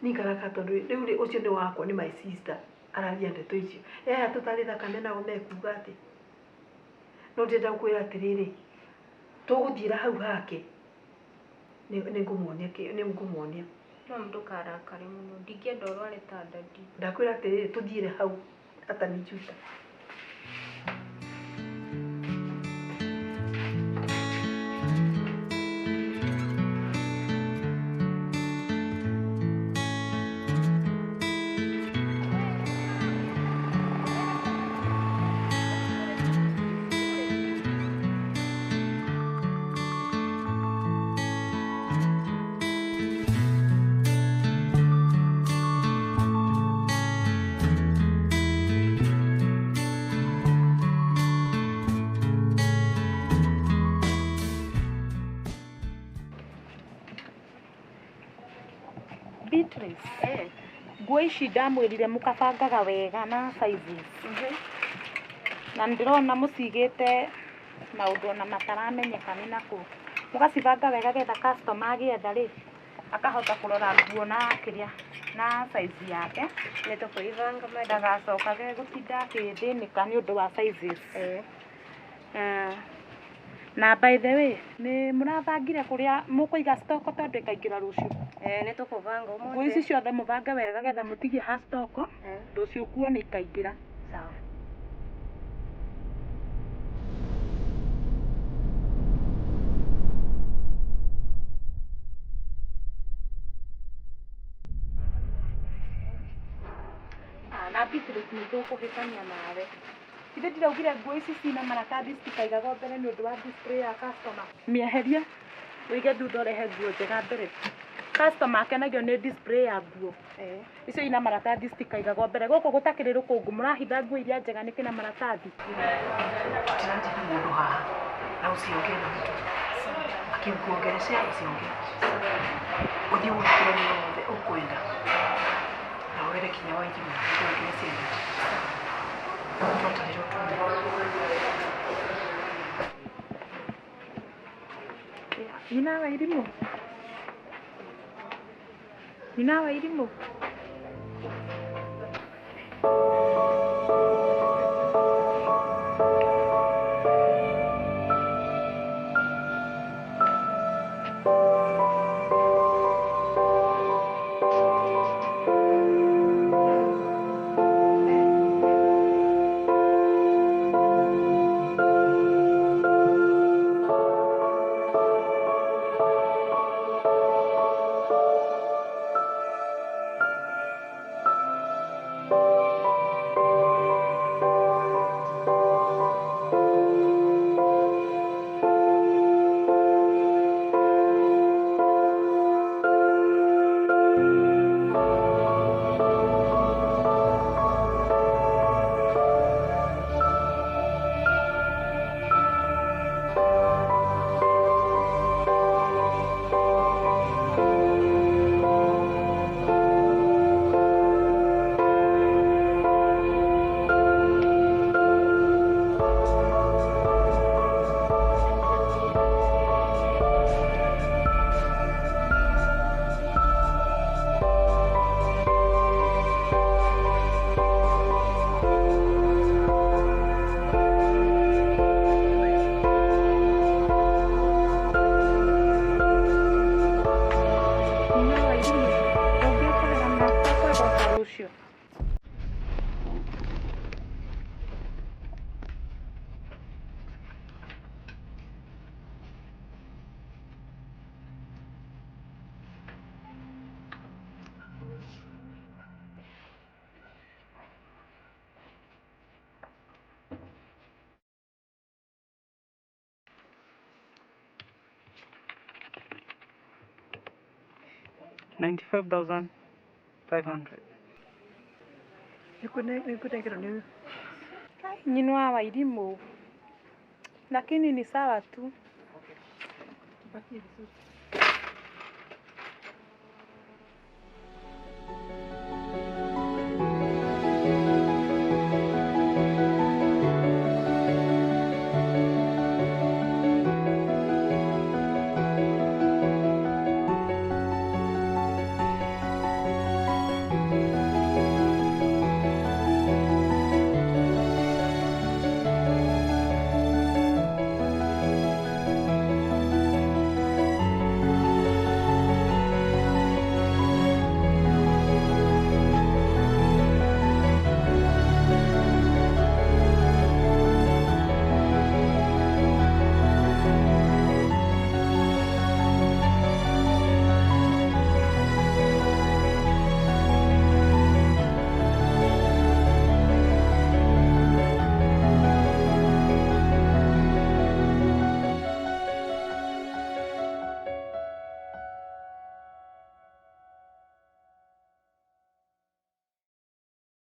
Ningaraka tondu riu ri ucio ni wakwa ni my sister araria ndeto icio. Aya tutari thakame nao mekuga ati. No ndĩrenda gũkwĩra atĩrĩrĩ, tũgũthiĩra hau hake nĩngũmuonia nĩngũmuonia. No ndũkarakare mũno, ndingĩenda ũrware ta dadi. Ndakwĩra atĩrĩrĩ, tũthiĩre hau atanijuta. Beatrice, nguo ici ndamwĩrire mũkabangaga wega na sizes. Na ndĩrona mũcigĩte maũndũ ona mataramenyeka nĩ nakũ. Mũgacibanga wega getha customer agĩetha rĩ, akahota kũrora nguo na kĩrĩa na size yake. Nĩtũkũibanga madam. Ndagacokage gũtinda akĩthĩnĩka nĩ ũndũ wa sizes. Na by the way, nĩ mũrabangire kũrĩa mũkũiga stock tondũ ĩkaingĩra rũciũ? Nĩtũkũbanga ũmũthĩ. Nguo ici ciothe mũbange wega getha mũtigie ha stock, rũciũ nguo nĩ ikaingĩra. Sawa. Na Beatrice nĩ tũkũhĩtania nawe. Ithe ndiraugire nguo ici cina maratathi citikaigagwo mbere nĩ ũndũ wa display ya customer. Mĩeherie ũige thutha ũrehe nguo njega mbere. Customer akenagio nĩ display ya nguo. Icio ina maratathi citikaigagwo mbere. Gũkũ gũtakĩrĩ rũkũngũ mũrahitha nguo iria njega nĩkĩ na maratathi? Tũtiranjia na mũndũ haha na usiongee na mtu. Akikuongeleshea usiongee. Ũthiĩ wone kũrĩa wothe ũkwenda. Na wĩre kinya Wairimu ũongerecia ndadi. Twatarĩrwo tume. Nyina wa Irimũ. Nyina wa Irimũ. Rũciũ. $95,500. Nĩkũnengerwo nĩ ũyũ. Nyina wa Wairimu. Lakini ni sawa tu. Tupakie vizuri.